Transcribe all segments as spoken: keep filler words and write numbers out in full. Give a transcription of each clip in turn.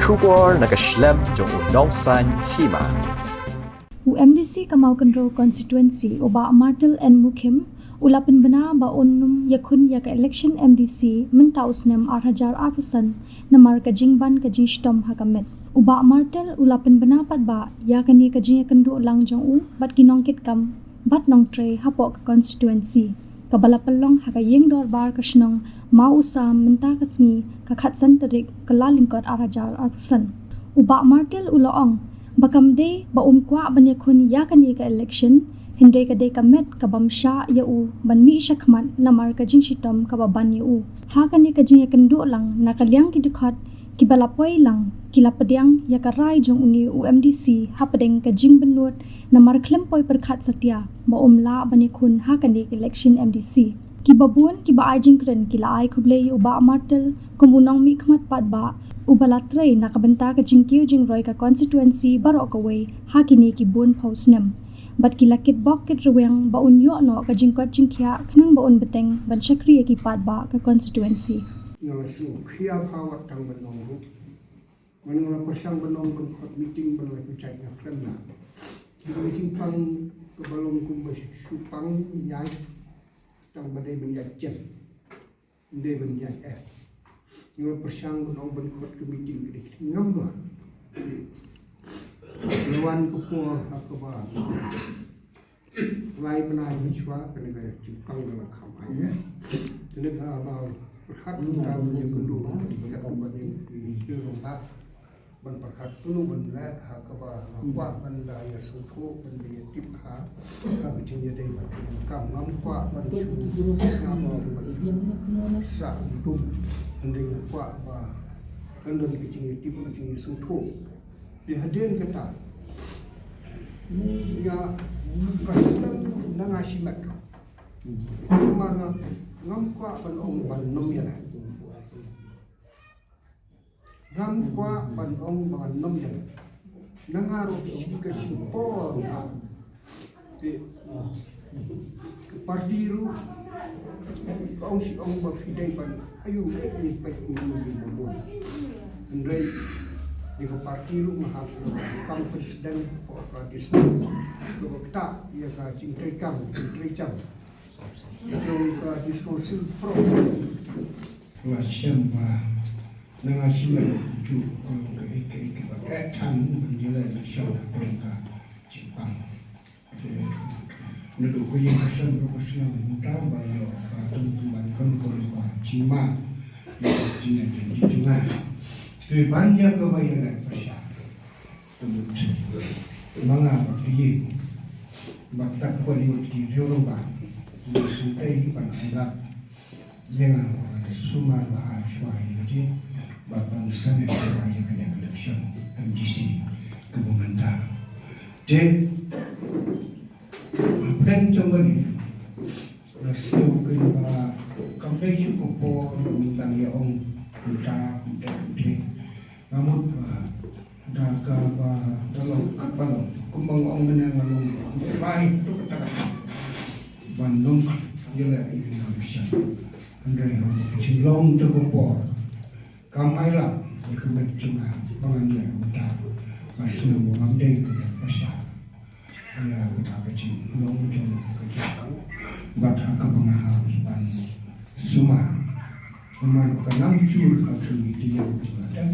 Khubor na ka shlem jong u nongsaiñ hima. U M D C ka Mawkynrew Constituency, u Bah Martel N Mukhim, u la pynbna ba un ym ïakhun ïa ka election M D C mynta u snem ar hajar arphew san, namar ka jingban ka jingshitom ha ka met. U Bah Martel u la pynbna pat ba ïa kane ka jingïakynduh lang jong u bad ki nongkitkam bad nongtrei hapoh ka constituency, kaba la pynlong ha ka ïing dorbar ka shnong Mawusa mynta ka sngi, ka khatsan tarik Kyllalyngkot ar hajar arphew san. U Bah Martel u la ong ba kam dei ba um kwah ban ïakhun ïa kane ka election, hynrei ka dei ka met ka bym shah ïa u ban mih shakhmat namar ka jingshitom kaba ban ïa u. Ha kane ka jingïakynduh lang, na ka liang ki dkhot kiba la poi lang ki la pdiang ïa ka rai jong une u M D C hapdeng ka jingbynnud namar khlem poi pyrkhat satia ba um lah ban ïakhun ha kane ka election M D C. Kiba bun kiba ai jingkren ki la ai khublei ïa u Bah Martel kum u nongmihkhmat paidbah uba la trei na ka bynta ka jingkiew jingroi ka constituency baroh kawei ha kine ki bun phew snem. Bad ki la kitbok kitrwiang ba un ïoh noh ka jingkoit jingkhiah khnang ba un bteng ban shakri ïa ki paidbah ka constituency. Nga la shu khia pha wat tang ban ong ruh. Nga la pyrshang ban ong ban khot meeting ban la pynjah nga khlem lah. Ki jingpang kaba long kumba shu pang ïaid tang ba dei ban ïaid jem. Dei ban ïaid eh. Nga la pyrshang ban ong ban khot ka meeting ka dei ngam ba. Nga wan ka por ha kaba lai bnai mynshwa kane ka jingpang ka la kham ai eh. Kane ka ba pyrkhat ka ba ïakynduh ka ba ni ki rong ba ban pyrkhat kano ban leh ha kaba nga kwah ban da ïasngewthuh ban da ïatip ha ha ka jingïadei bad ka jingkam. Ngam kwah ban shu sngap ban shu sah dum. Hynrei nga kwah ba kan don ka jingïatip ka jingïasngewthuh. Te hadien kata, nga ka sdang na nga shimet. Namar nga ngam kwah ban ong ban nym ïa leh. Ngam kwah ban ong ban nym ïa leh. Na nga ruh shi ka shi por nga. Te ka parti ruh ka ong shi ong ba phi dei ban ayu eh ni peit ni ni ni ni. Hynrei ïa ka parti ruh nga hap kam president ka district. Ka kata ïa ka jingtreikam jingtreikam jong ka district council pro. Nga shem ba na nga shem ba ju kong ka ik ka ik ba ka than ban jela na shem kong ka jingpang. Naduh ko ïing ka sem ruh ka sngewthuh ba ïoh ka tum kum ban kon kon ba jingma. Jingma jingma. Te ban ïa ka ba ïa ka pyrshah. Te mut ma nga ba ka ïing ba ka kot ïoh ki riew ba ïa sngewthuh ban ai lad. Ïa nga ba sumar ba ha shuwa ïa ka jingba ban sangeh shuwa ïa ka election M D C kaba mynta. Te plan jong kane nga sngewthuh ba kam dei shu ka por ba mynta ïa ong mynta mynta mynta. Nga mut ba da kaba da long kaba long kumba nga ong mynne nga long bai tu kata kata ban long ïa la i na sha. Hynrei ha ka jinglong ta ka por kam ai la ïa ka met jong nga ba ngan leh mynta. Nga sngewthuh ngam dei ka pyrshah. Ïa kata ka jinglong jong ka jingpang bad ha kaba nga hap ban sumar. Sumar ba ka nam jur ha ka miti ïa ka jingpang.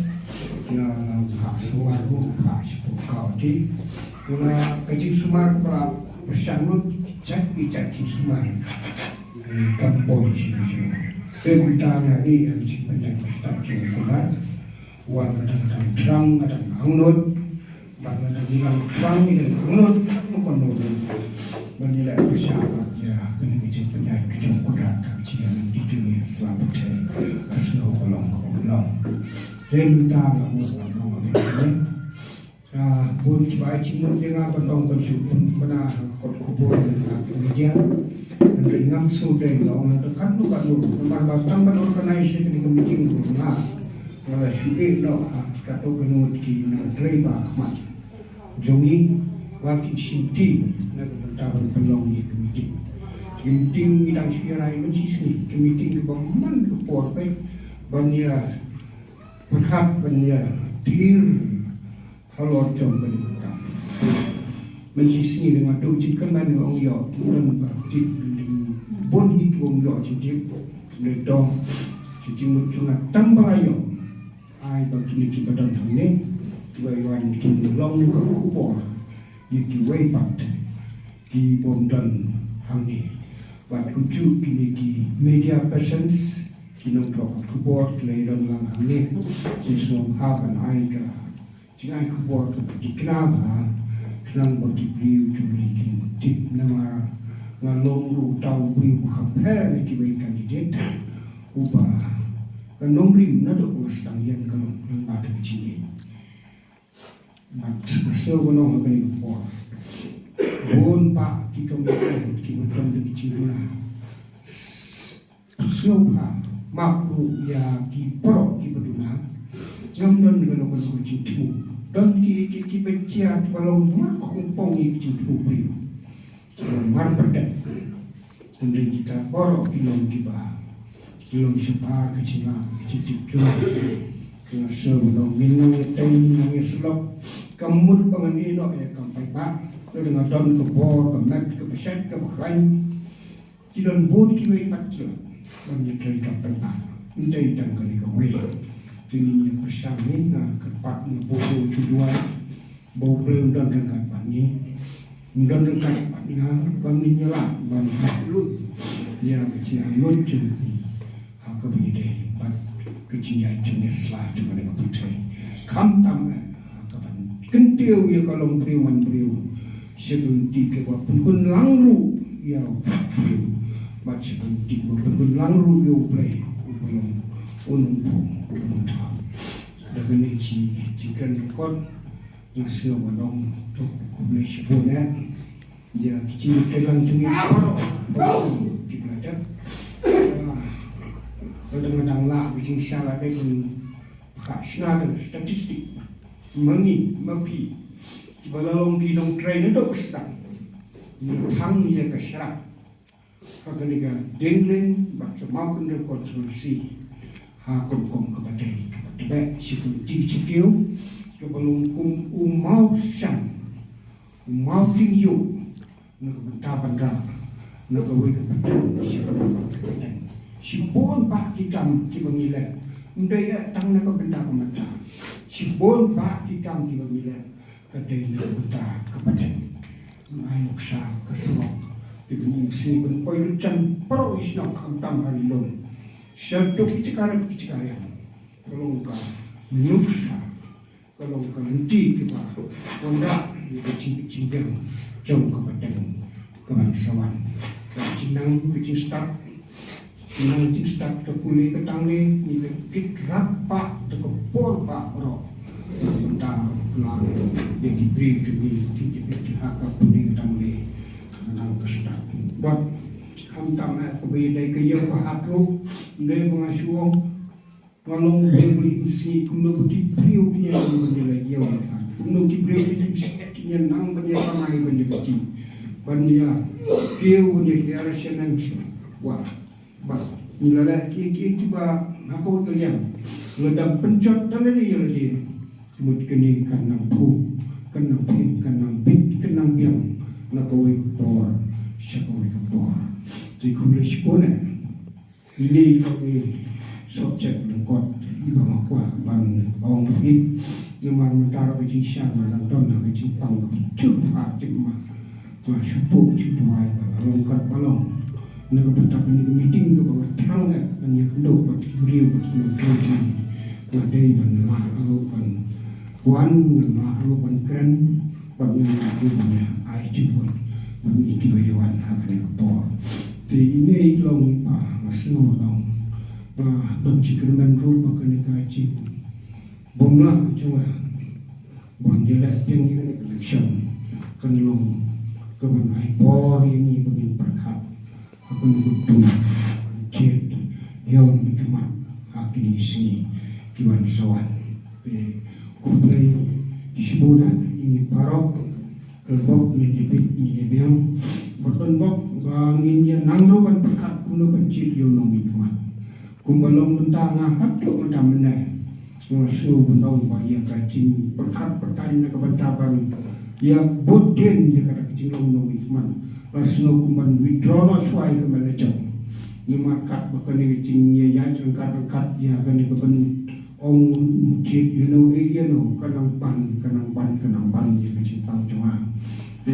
Ïa nga hap sumar ruh hap shu ka ti. Ïa ka jingsumar ba pyrshang lut jait ki jait jingsumar. Kam poi jingsumar. Te mynta nga ïa ka jingpang jait ka start jingsumar. Wan ka dang dang trang ka dang angnud. Bad nga dang ngilang pang ngi dang ngut, ngut, ngut. Ban ïa leh pyrshah bad ïa kane ka jingpynïaid ka jong u Kynrad ka jingïaid ki jong ngi la pyrthei. Ka sngewbha ka long ka long. Te mynta nga mut ban ong ïa kane. Ka bun kiba ai jingmut ïa nga ban ong ban shu pynbna ha ka kot khubor ïa ka media. Hynrei ngam sngewdei nga ong la tang katno katno namar ba tang ban organize ïa kane ka meeting ruh nga Nga la shu ïeh noh ha kato kano ki nongtrei ba khmat jong ngi ba kin shim ti na ka bynta ban pynlong ïa ka meeting. Ka meeting ngi dang shu ïa rai mynshisngi, ka meeting kaba man ka por peit ban ïa pyrkhat ban ïa Thir halor jong kane ka kam. Mynshisngi nga duh jingkmen nga ong ïoh, don ba tip, bun hi ki ong ïoh jingtip, ne dong jingmut jong nga tang ba la ïoh. Ai ba kine kiba don hangne kiba ïoh kin long ka khubor ïa kiwei pat ki bym don hangne. Bad kumjuh kine ki media persons ki nongthoh khubor ki la ïadon lang hangne. Ki sngewbha ban ai ka jingai khubor kaba thikna bha khnang ba ki briew jong ngi kin tip, namar nga long ruh uta u briew uba kham pher na kiwei candidate uba ka nongrim naduh ba nga sdang ïeng ka long lyngba ka jingim. Bad nga sngew ban ong ha kane ka por, bun bah ki kam kiba don da ki jingduna. Sngewbha map ruh ïa ki paralok kiba duna. Ngam don kano kano ka jingthmu. Don ki ki kiba jia kiba long mar khongpong ïa ki jingthmu briew. Mar pyrthei. Hynrei kita baroh ki long kiba, ki long shabar ka jinglah ka jingtip jong. Nga sngewbha ban ong ngin nang ïatei, ngin nang ïasyllok. Kam mut ba ngan ïeh noh ïa kam paidbah. Lada nga don ka bor, ka met, kaba shet, kaba khlaiñ. Ki don bun kiwei pat ki long ban ïatei kam paidbah. Ym dei tang kane kawei. Te ngin ïa pyrshang, ngin ïa kyrpad, nga buh buh u duwai ba U Blei un don ryngkat bad ngi. Un don ryngkat bad nga, ba ngin ïa lah ban lut ïa ka jingangnud jong ngi ha kaba ïadei bad ka jingïaid jingïasla jong kane ka pyrthei. Khamtam eh ha kaban kyntiew ïa ka longbriew manbriew. Sha ka lynti kaba pynhun lang ruh ïa u briew, bad sha ka lynti kaba pynhun lang ruh ïa U Blei uba long U Nongpynim, U Nongthaw. Da kane ka jingkren lyngkot, nga sngew ban ong to khublei shibun eh ïa ki jingkren lang jong ngi baroh kiba la dep. Ah, lada nga dang lah ka jingshah lade ban pynshna da statistik ma ngi ma phi kiba la long ki nongtrei naduh ba sdang. Ngi thang ïa ka shrat ha kane ka Dingling bad ka Mawkynrew constituency ha ka rukom kaba dei kaba tbeh. Shi kynti shi kiew kaba long kum u mawshan, u mawkynïoh na ka bynta ban rah na kawei ka pateng sha kawei ka pateng. Shibun bah ki kam kiba ngi leh, ym dei eh tang na ka bynta ka mynta. Shibun bah ki kam kiba ngi leh ka dei na ka bynta ka pateng. Ai nuksa ka surok, ki ban ïeng sngi ban poi lut jan baroh ki shnong, khamtam ha Ri Lum, shaduh ki jaka rep ki jaka riang. Ka long ka nuksa, ka long ka lynti kaba wanrah ïa ka jing, jingbiang jong ka pateng ka ban sa wan. Ka jingnang ka jingstad, jingnang jingstad ka pule ka tangle, ngi la kit rap bah da ka por bah baroh. Mynta la ïa ki briew jong ngi ki dei ha ka pule ka tangle, ka nang ka stad. Bad khamtam eh kaba ïadei ka ïew ka hat ruh, ym dei ba nga shu ong, nga long u briew ba leit mynsngi kumno ba ki briew kin ïa nang ban ïa la ïew ïa ka. Kumno ki briew kin ïa mynsngi kin ïa nang ban ïa kamai ban ïa kti, ban ïa kiew ban ïa kiar sha nang sha. Wah, bad ngi la leh kiei kiei kiba ha kawei ka liang. Lada pynjot da lade ïa lade, mut kane kan nang phuh, kan nang phin, kan nang bit, kan nang biang na kawei ka por sha kawei ka por. Te khublei shibun eh. Ine i long i subject lyngkot iba nga kwah ban ong ïa phi. Namar mynta ruh ka jingshisha nga dang don ha ka jingpang kaba jur ha tip ma nga shu buh jingduwai ba la long kat ba long. Na ka bynta kane ka meeting kaba nga thrang eh ban ïakynduh bad ki briew bad ki nongtrei jong ngi. Nga dei ban lah ruh ban wan, ngan lah ruh ban kren. Bad ngi ngi ngi ai jingmut bad ngi kiba ïa wan ha kane ka por. Te ine i long i ba nga sngew long ba don jingkyrmen ruh ba kane ka jingbym lah jong nga ban ïaleh biang ïa kane ka election kan long kaban ai bor ïa ngi ba ngin pyrkhat ha kane ka bynta ban jied ïa u nongmihkhmat ha kine ki sngi ki wan sa wan. Te khublei shibun ïa ngi baroh. Ka bok ngin ïa bit ngin ïa biang. Bad ban bok ba ngin ïa nang ruh ban pyrkhat kumno ban jied ïa u nongmihkhmat. Kumba long mynta nga haduh mynta mynne Nga sngew ban ong ba ïa ka jingpyrkhat pyrthei na ka bynta ban ïa bud dien ïa ka jinglong nongmihkhmat. Nga sngew kum ban withdraw noh shuwa ïa ka message jong. Namar kat ba kane ka jingïaid ryngkat ryngkat ïa kane ka ban ong jied ïa no eh ïa no ka nang ban ka nang ban ka nang ban ïa ka jingpang jong nga. Te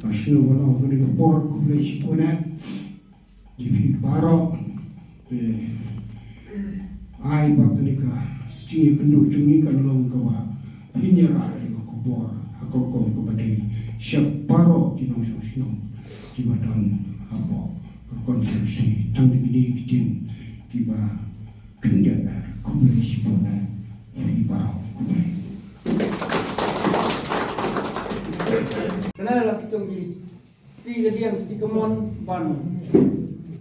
nga sngew ban ong kane ka por khublei shibun eh. Ïa phi baroh, eh, ai ba kane ka jingïakynduh jong ngi kan long kaba phin ïarap ïa ka khubor ha ka rukom kaba dei sha baroh ki nongshong shnong kiba don hapoh ka constituency. Tang da kine ki ktien kiba khyndiat, khublei shibun ïa phi baroh. Khublei. Kane la ki tong ki Ti ka diang ti ka mon ban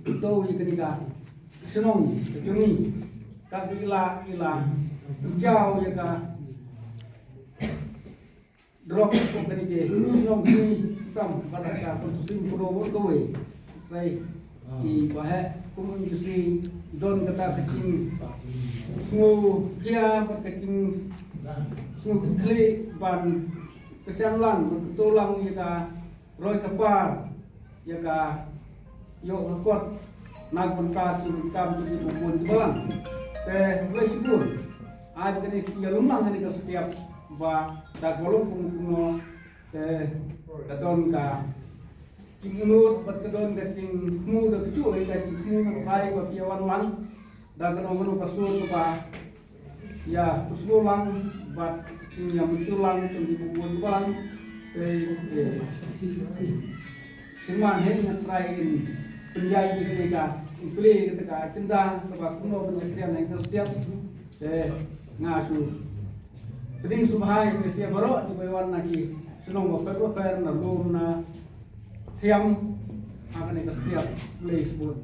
to ïa kane ka shnong ka jong ngi. Ka ki la ki la jaw ïa ka drok ko kane ka shnong ki tam ba ta ka kon tu sim ko ro ko wei. Rai ki ba he kum ki si don kata ka jing sngew khia ba ka jing sngew khli ban ka shan lang ban to lang ïa ka roi ka par ïa ka ïoh ka kot na ka bynta ki kam ki bun ki balang. Te khublei shibun. Ai ba kane ka ïalum lang kane ka sutiap ba da ka long kum kumno te ka don ka jingmut bad ka don ka jingthmu da ka juh ïa ka jingthmu na ka bai ba phi ïa wan lang. Da kano kano ka sur kaba ïa khusnur lang bad ïa mynjur lang jong ki bun bun balang. Te, te, sngewbha hi nga trai in pynïaid ïa kane ka, in plie ïa kata ka agenda kaba kumno ban ïa trei na ka step. Te nga shu pdiang sngewbha ïa phi baroh kiba wan na ki shnong bapher bapher na lum na thiam ha kane ka step. Khublei shibun.